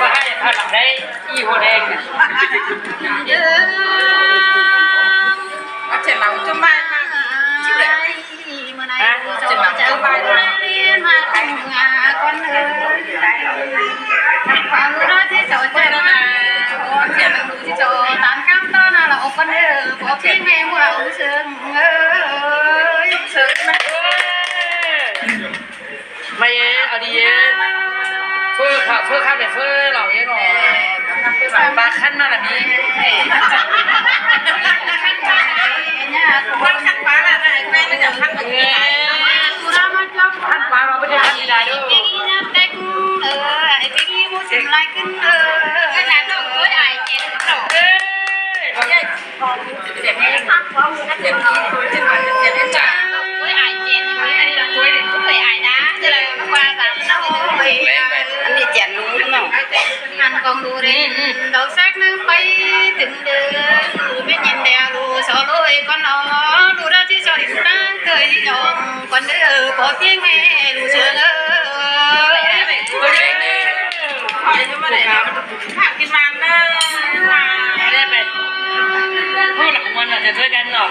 ມາໃຫ້ພາຫຼັງໄດ້ ອີຫົວແດງນະ ເອີ ເຈົ້າເອົາຈົມບາຍມາ ເຈົ້າເອົາຈົມບາຍມາ ມາເອີ ເອົາດີເອີ ເຟີ້ ເຟີ້ ເຟີ້ເຂົ້າໄດ້ ເຟີ້ເຫຼົ້າເອີເນາະ ປາຄັນມາລະມີ ຄັນປາລະໄດ້ ແມ່ນມັນຈະຄັນ ເອີ ຄັນປາລະບໍ່ໄດ້ຄັນຊິໄດ້ເດີ ເອີ ເອີ ອັນນີ້ແຈນລຸງເນາະ ອັນກອງດູເຣນ ດອກແຊກໜຶ່ງໄປຕຶງເດີ ແມ່ນຍິນແດ່ລູສອໂລຍກ່ອນເນາະ ດູດາທີ່ຊອລິນຕາເຄີຍຍອມກ່ອນເດີ ຂໍພຽງແມ່ລູເຊີງເອີຍ ພາກກິນຫວານເດີ ໄດ້ໄປ ໂອ້ ລະມ່ວນນະ ຈະຊ່ວຍກັນເນາະ.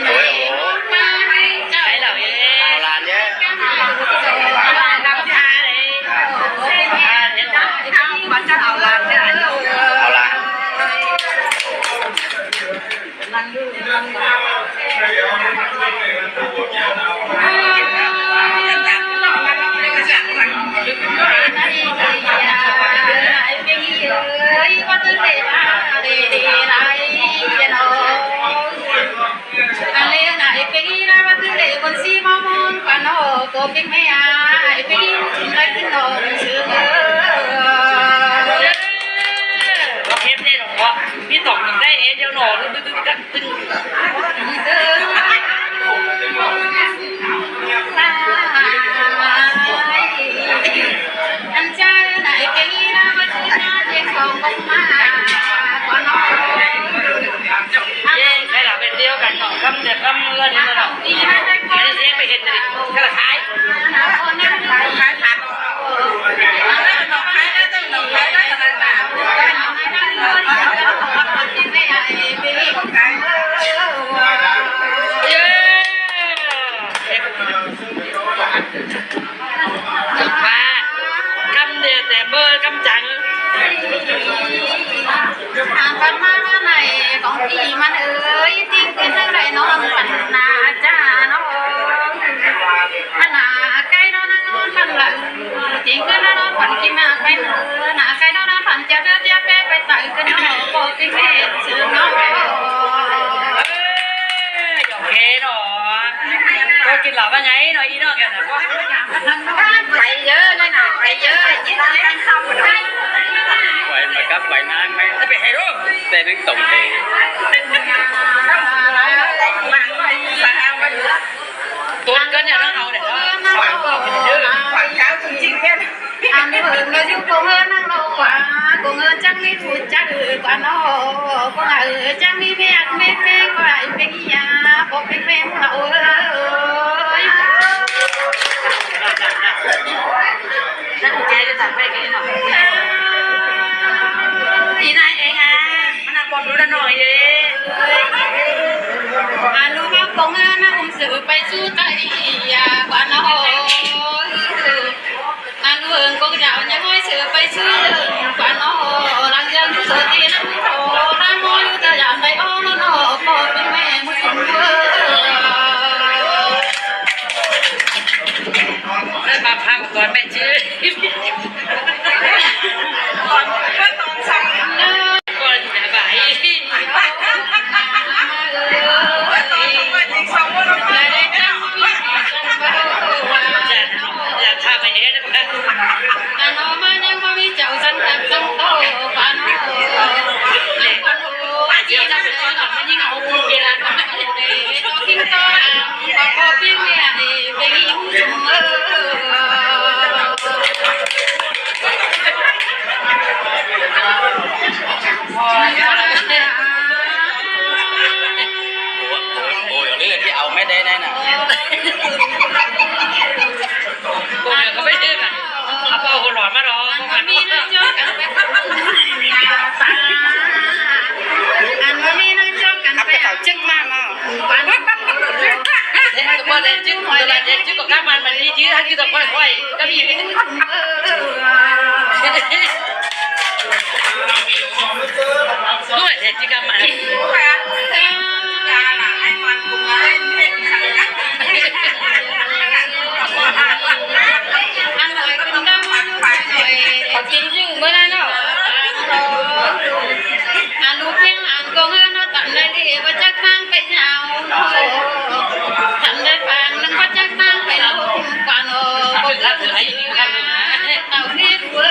ໂອ້ຍ ໂອ້ຍ ເອົາຫຼານເດີ ເອົາຫຼານເດີ ເອົາຫຼານ ບໍ່ເຄັມເດ້ດອກເນາະ ມີຕອກໜຶ່ງໄດ້ເອດຽວໜໍ ດຶກໆ ດຶກໆ ດຶກ. ເອີ ໃຫ້ລາເປັນດຽວກັນເນາະ ຄຳດຽວຄຳເລີຍນີ້ເນາະ ອັນນີ້ຊິໄປເຮັດອັນນີ້ກະລະຂາຍ ຂາຍຜັກ. ເອີ ເອີ ເຈົ້າພາ ຄຳເດແຕ່ເບີກຳຈັງ ຫາກັນມາເມື່ອໃດຂອງພີ່ມັນເອີຍ ຕິງເປັນຈັ່ງໃດນ້ອງພັນນາຈ້ານ້ອງ ອັນໜ້າໄກ່ນອນນານອນພັນຫຼັງ ຕິງຄືນານອນພັນກິນໜ້າໄປເນີ ໜ້າໄກ່ນອນນາພັນຈຽວເທື່ອຈຽວແປໄປໃສຄືນອນບໍ່ຕິງເຮັດຊື່ນອນ. ໂອເຄເນາະ ກໍກິນເຫຼົ້າວ່າໄງເນາະ ອີນ້ອງກັນນະ ໄປເຢີນະ ໄປເຢີ ໄປມາກັບໄປນານໄປ ຈະໄປໃຫ້ໂລ ແຕ່ໜຶ່ງຕົງເອງ ຕົງກັນຢ່າເອົາເດ້ ສາວກໍເດີ ປາກເຈົ້າຈິງໆ ເພິ່ນ ອັນເພິ່ນມາຢູ່ກົງເຮືອນນາງໂລກວ່າ ກົງເຮືອນຈັກມີຜູ້ຈັກກວ່ານ້ອ ກົງເອື້ອຍຈັກມີເມຍເມຍກວ່າ ເປັນອີ່ຫຍັງບໍ່ເປັນແມ່ນລະໂອ້ຍ ອີນາຍເອງອະ ມັນນະບໍ່ດູລະໜ້ອຍເດ້ ອາລູກຂອງເອີນະ ອຸ້ມຊື່ໄປສູ່ໄຕຢາກວ່ານ້ອຍ ອັນເວີງກົງເຈົ້າຍັງຫ້ອຍເສືອໄປຊື່ກວ່ານ້ອ ຫຼັງເລື່ອງທີ່ສຸດທີ່ນັ້ນໂທລະມອນຕະຍານໄດ້ອອກນ້ອ ກໍເປັນແມ່ໝູ່ຄົນເວີ ເອີ້ນມາພັກກ່ອນແມ່ຈື່. ຈື່ ຈື່ກໍກັບມັນ ມັນນີ້ຈື່ ຫາຈື່ຕ້ອງຄ່ອຍໆ ກໍມີ ໂອ້ຍ ແທ້ຈິກັບມັນ ອັນນ້ອຍຂຶ້ນນຳ ເຂົາກິນຈຶ່ງເບິ່ງເນາະ ອັນລູກເພງອັນກໍເງິນເນາະ ຕຳໄດ້ດີ ບໍ່ຈັກທາງໄປຍາວ ທຳໄດ້ຟາງໜຶ່ງ ບໍ່ຈັກທາງໄປລົງກວ່າເນາະ ບໍ່ເກີນສິບຫ້າ ເຕົ້າເຮັດເວີ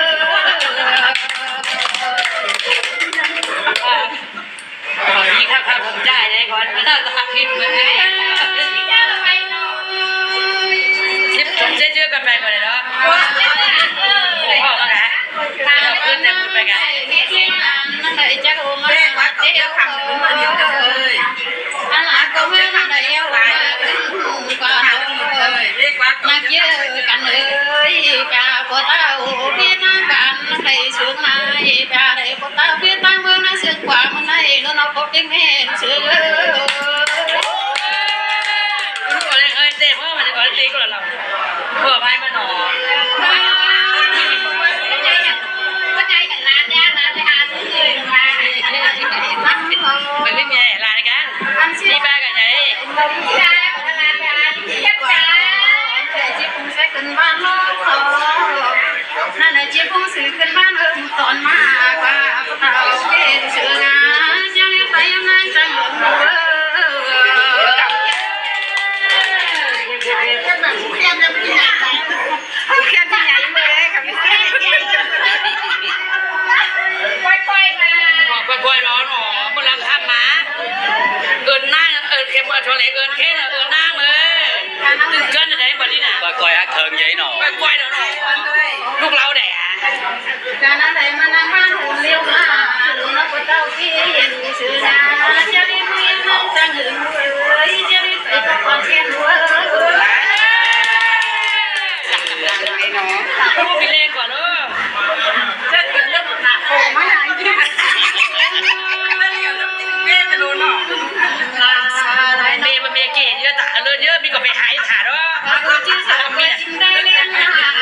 ຂໍດີຄັກໆ ຜົມຈ່າຍໄດ້ກ່ອນ ມັນຕ້ອງຮັບຜິດເບິດເລີຍ ເຈັບເຈື່ອນໄປບໍ່ໄດ້ດອກ ໂອ້ໂຫ ເອົາລະ ເອົາຄືນແຕ່ພຸ້ນໄປກະ ເລກວ່າເຂົາເຈົ້າຄຳເພິ່ນມາດຽວກັນເລີຍ ອັນລະກໍເພິ່ນໄດ້ເອົາມາກ່ອນ ເລີຍ ເລກວ່າເຂົາເຈົ້າຄຳເພິ່ນມາດຽວກັນເລີຍ ກະບໍ່ຕ້ອງເຮັດທາງການໄດ້ເຊີງມາ ກະໄດ້ ຕາເວຕາເມືອງນາເຊກວ່າມັນໄດ້ນອນເອົາພວກເດັກແມ່ນເຊີເອີຍ ເອີຍເອີຍ ເຕະເພິ່ນມັນກໍຕີກໍລະລຳ ເພື່ອໄວ້ມານອນ ບໍ່ໄດ້ກັນລານຍາລານໄປຫາຊື້ເອີຍ ໄປຫຼິ້ນໃຫຍ່ລານກັນ ທີ່ບ້ານກັນໃຫຍ່ ນັ້ນນະຈິບຫົງສືຂຶ້ນບ້ານເອີ່ມຕອນມາກວ່າຜູ້ເຖົ້າເປັນເສືອງາ ຈັ່ງໄປນາງຈັ່ງເອີ່ມເອີຍ ຜູ້ຂຽນທີ່ຫຍັງເລີຍ ຄ່ອຍໆມາ ຄ່ອຍໆເນາະ ເນາະ ມື້ຫຼັງຄ່ຳມາ ເອີ້ນນາງ ເອີ້ນເຂັມ ເອີ້ນໂທເລ ເອີ້ນເຄນ ເອີ້ນນາງເອີຍ ຕື່ນເກີນໄດ້ບໍ່ນີ້ນະ ກ້ອຍໆ ຮັກເຖິງໃຫຍ່ເນາະ ກ້ອຍໆເນາະ ລູກລາວແດ່ ການໃດມານຳມາໂດນລຽວມາ ເນາະ ພໍ່ເຖົ້າທີ່ເຫັນຊື່ນາ ຈະໄດ້ເມືອນາງຈັ່ງເອີ່ມເອີຍ ຈະໄດ້ໄປກັບຄວາມແຄ້ນເວີຍ ເນາະ ຜູ້ມີແຮງກວ່າເນາະ. ເມ ເມເກເຍອະຕາເລີນເຍອະ ມີກໍໄປຫາອີ່ຖາເນາະ ເມ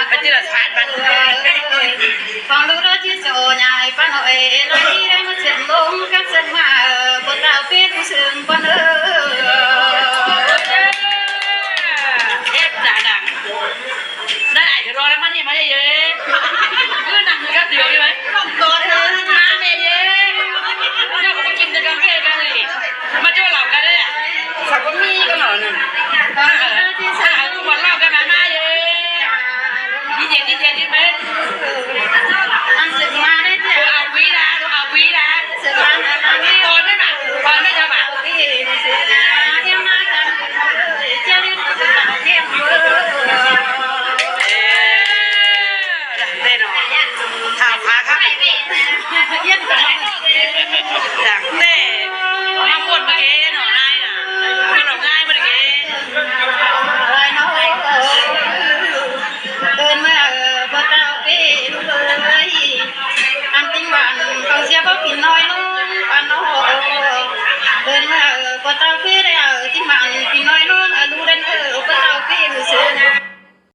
ໄປຕິລະສາດມັນ ຟັງດູເດີຈິໂສຍາຍປ້ານ້ອຍ ລາຍໄດ້ມາເຊື່ອມລົງກັບເຊື່ອມມາ